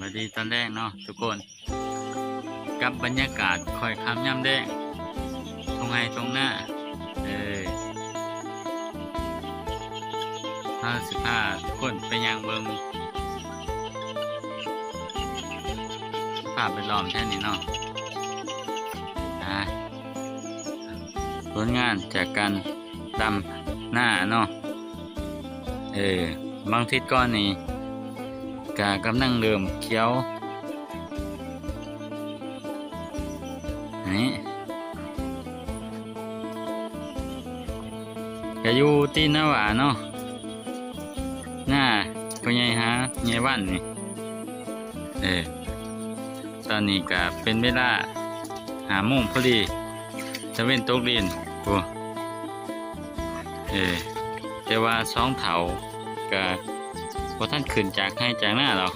ສະບາຍດີຕອນແລງເນາະທຸກຄົນ ກັບບັນຍາກາດຄ້ອຍຄ່ຳຍາມແລງ ທົ່ງໄຮ່ທົ່ງນາ. ເອີ ເຮົາຊິພາທຸກຄົນໄປຍ່າງເບິ່ງສະພາບແວດລ້ອມແຖວນີ້ເນາະ. ອາ ຜົນງານຈາກການ ດຳນາເນາະ. ເອີ ບາງທິດກ່ອນນີ້ກະກຳລັງເລີ່ມຂຽວ ນີ້ ກະຢູ່ຕີນນາຫວ້າເນາະ ນາພໍ່ໃຫຍ່ຫາຍາຍວັນນີ້. ເອີ ຕອນນີ້ກະເປັນເວລາຫ້າໂມງພໍດີ ຕາເວັນຕົກດິນພຸ້ນ. ເອີ ແຕ່ວ່າສອງເຖົ້າກະບໍ່ທັນຂຶ້ນຈາກໄຮ່ຈາກນາດອກ.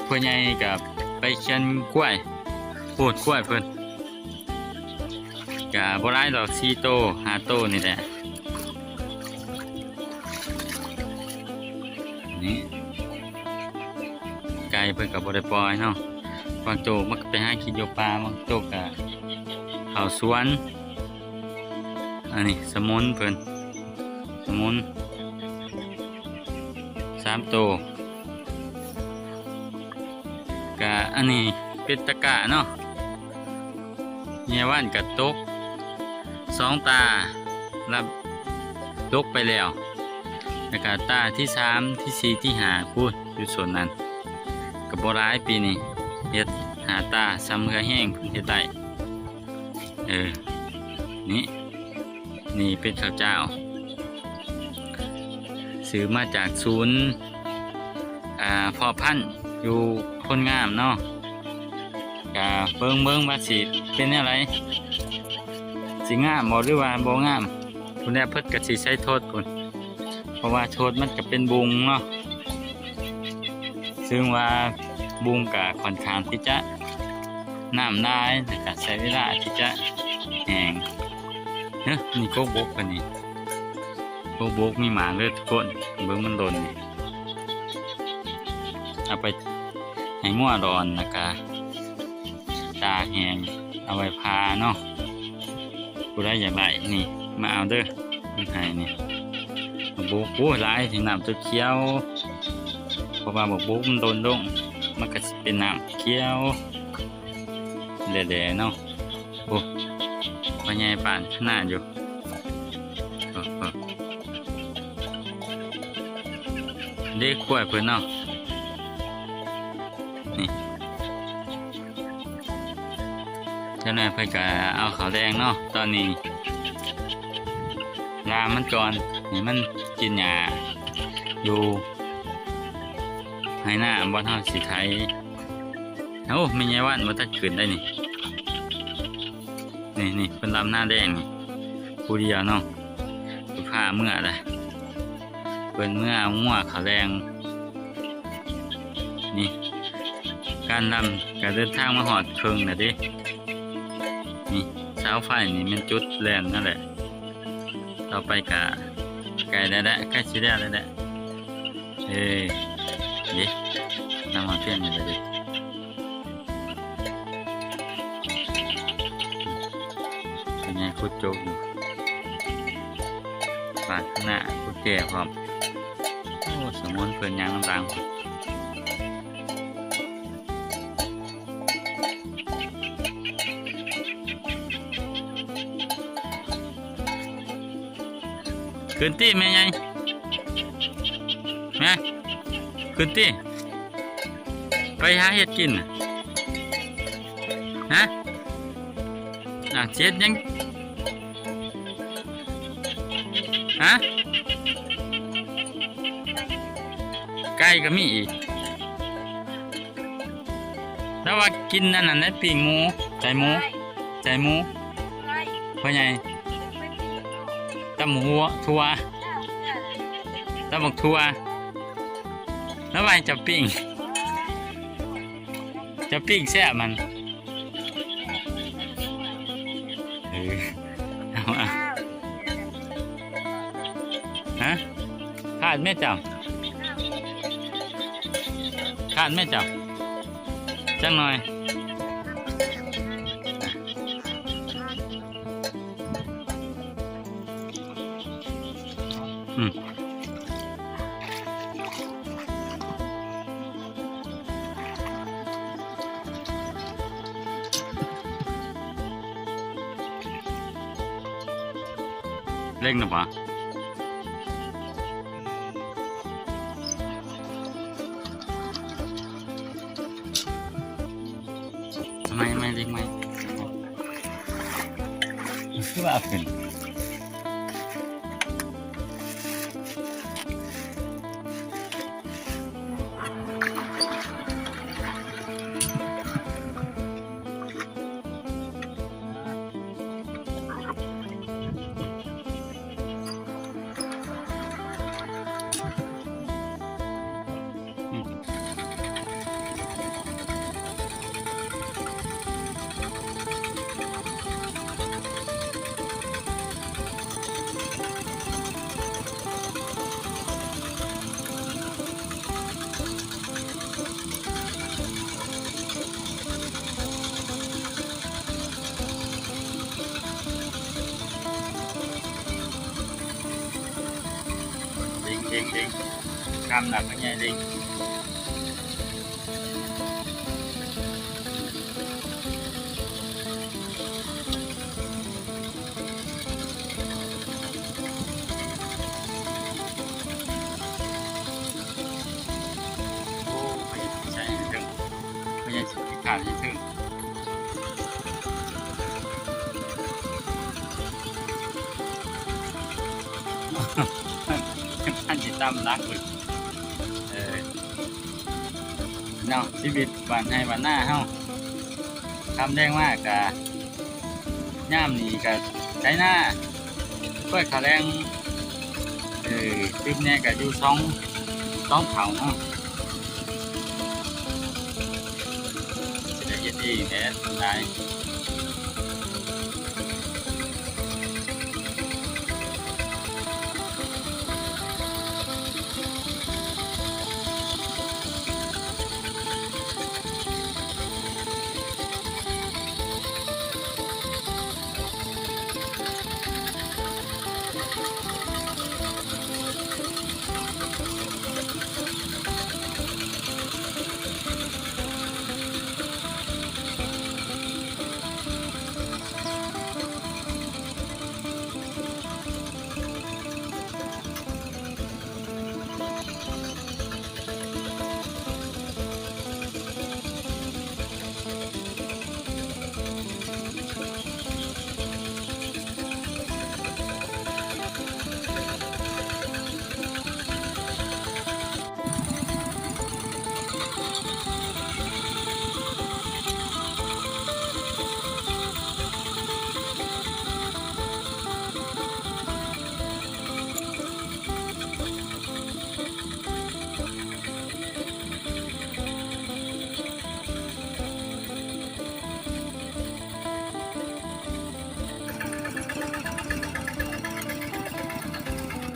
ພໍ່ໃຫຍ່ກະໄປຂຽນກວາຍ ໂພດກວາຍເພິ່ນ ກະບໍ່ຫຼາຍດອກ ສີ່ໂຕ ຫ້າໂຕນີ້ແຫຼະ. ນີ້ ໄກ່ເພິ່ນກໍບໍ່ໄດ້ປ່ອຍເນາະ ບາງໂຕມັນກໍໄປຫາກິນຢູ່ປ່າ ບາງໂຕກໍເຂົ້າສວນ. ອັນນີ້ສະໝຸນເພິ່ນ ສະໝຸນສາມໂຕ ກະອັນນີ້ເປັນຕະກະເນາະ. ຍາຍວັນກະຕົກສອງຕາ ລະຕົກໄປແລ້ວ ລະກະຕາທີສາມ ທີສີ່ ທີຫ້າພຸ້ນ ຢູ່ໂຊນນັ້ນ ກະບໍ່ຫຼາຍປີນີ້ ເຮັດຫ້າຕາ ສ່ຳເຫື່ອແຮງເພິ່ນເຮັດໄດ້. ເອີ ນີ້ ນີ້ເປັນເຂົ້າຈ້າວ ຊື້ມາຈາກສູນ ອ່າ ເພາະພັນຢູ່ໂພນງາມເນາະ. ກະເບິ່ງ ເບິ່ງວ່າຊິເປັນແນວໃດ ຊິງາມບໍ່ ຫຼືວ່າບໍ່ງາມ. ພຸ້ນແຫຼະ ເພິ່ນກະຊິໃສ່ທົດພຸ້ນ ເພາະວ່າທົດມັນກະເປັນບຸງເນາະ ເຊິ່ງວ່າບຸງກະຂ້ອນຂ້າງທີ່ຈະນ້ຳຫຼາຍ ແລະກະໃຊ້ເວລາທີ່ຈະແຫ້ງ. ເອີ ນີ້ກົກບົກເພິ່ນນີ້ ກົກບົກມີໝາກເດີທຸກຄົນ ເບິ່ງມັນຫຼົ່ນນີ້ ເອົາໄປໃຫ້ງົວດອນ ແລະກະຕາກແຫ້ງ ເອົາໄວ້ຜ່າເນາະ. ຜູ້ໃດຢາກໄດ້ນີ້ ມາເອົາເດີ ມັນໃຫ້ນີ້ ບັກບົກ ໂອ້ຍ ຫຼາຍ ນ້ຳຈະຂຽວ ເພາະວ່າບັກບົກມັນຫຼົ່ນລົງ ມັນກະຊິເປັນນ້ຳຂຽວ ແດ່ໆເນາະ. ໂອ້ ພໍ່ໃຫຍ່ປານຂະໜາດຢູ່ ເອີ ເອີ ເດ້ ຄວາຍເພິ່ນເນາະ ນີ້ ເຈົ້າໜ້າເພິ່ນກະເອົາເຂົ້າແລງເນາະ. ຕອນນີ້ລາມມັນກ່ອນ ໃຫ້ມັນກິນຫຍ້າຢູ່ໄຮ່ນາ ບ່ອນເຮົາຊິໄຖ. ໂອ້ ແມ່ຍາຍວັນບໍ່ທັນຂຶ້ນໄດ໋ນີ້ ນີ້ ນີ້ ເພິ່ນລຳນາແດງນີ້ ຜູ້ດຽວເນາະ ເພິ່ນພາເມືອລະ ເພິ່ນເມືອເອົາງົວເຂົ້າແລງ. ນີ້ ການລຳກະເດີນທາງມາຮອດເຄິ່ງລະເດ້. ນີ້ ເສົາໄຟນີ້ແມ່ນຈຸດແລ່ນນັ້ນແຫຼະ. ຕໍ່ໄປກະໃກ້ແລ້ວແຫຼະ ໃກ້ຊິແລ້ວແລ້ວແຫຼະ. ເອີ ເດ້ ນຳມາພຽງນີ້ລະເດ້. ເປັນຫຍັງຂຸດຈົກຢູ່ ປາດໜ້າຂຸດແຈພ້ອມ. ໂອ້ ສະໝຸນເພິ່ນຍ່າງນຳຫຼັງ. ຂຶ້ນຕິແມ່ໃຫຍ່ ມາ ຂຶ້ນຕິ ໄປຫາເຮັດກິນນະ ຮະ ອ່າ ຊິເຮັດຫຍັງ ຮະ ໄກ່ກໍມີອີກ. ລາວວ່າກິນອັນນັ້ນແຫຼະ ປີ້ງໝູ ໃຈໝູ ໃຈໝູ ພໍ່ໃຫຍ່ ຕຳໝາກຫົ່ວ ຖົ່ວ ຕຳໝາກຖົ່ວ ລາວວ່າໃຫ້ເຈົ້າປີ້ງ ເຈົ້າປີ້ງແຊບມັນ. ເອີ ເອົາ ເອົາ ຮະ ຂາດແມ່ເຈົ້າ ຂ ອັນແມ່ເຈົ້າ ຈັກໜ່ອຍ ອືມ ເລັ່ງນະຫວາ? ເອົາໃໝ່ ເອົາໃໝ່ ເລັ່ງໃໝ່ ຄືວ່າເອົາຂຶ້ນ. ເລັ່ງ ເລັ່ງ ເລັ່ງ ຂ້າມໜ້າພະຍາເລັ່ງ. ໂອ້ ພະຍາຊິໃສ່ໃຫ້ເຖິງ ພະຍາຊິຂ້າມໃຫ້ເຖິງ. ມັນຊິຕຳຫຼັງເພິ່ນ ເອີ ເນາະ ຊີວິດບ້ານໄຮ່ບ້ານນາເຮົາ ຄ່ຳແລງມາກະ ຍາມນີ້ກະໄຖນາ ກ້ອຍຂ້າວແລງ ເອີ ຕື່ມແດ່ກະຢູ່ສອງ ສອງເຖົ້າເນາະ ຊິໄດ້ເຮັດເອງແຫຼະສ່ວນຫຼາຍ.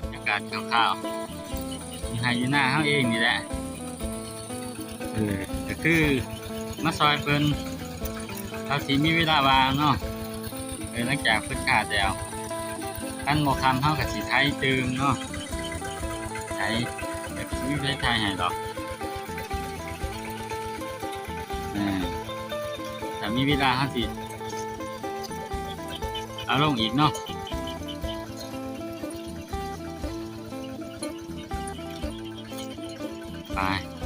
ບັນຍາກາດຄ່າວໆ ຢູ່ໄຮ່ຢູ່ນາເຮົາເອງນີ້ແຫຼະ ເອີ ກະຄືມາຊ່ອຍເພິ່ນ ເທົ່າທີ່ມີເວລາວ່າງເນາະ ເອີ ຫຼັງຈາກເພິ່ນຂ້າແລ້ວ ຄັນບໍ່ຄ່ຳເຮົາກະຊິໄຖຕື່ມເນາະ ໄຖ ກະຊິມີໃຜໄຖໃຫ້ດອກ ເອີ ຖ້າມີເວລາເຮົາຊິເອົາລົງອີກເນາະ ໄປ.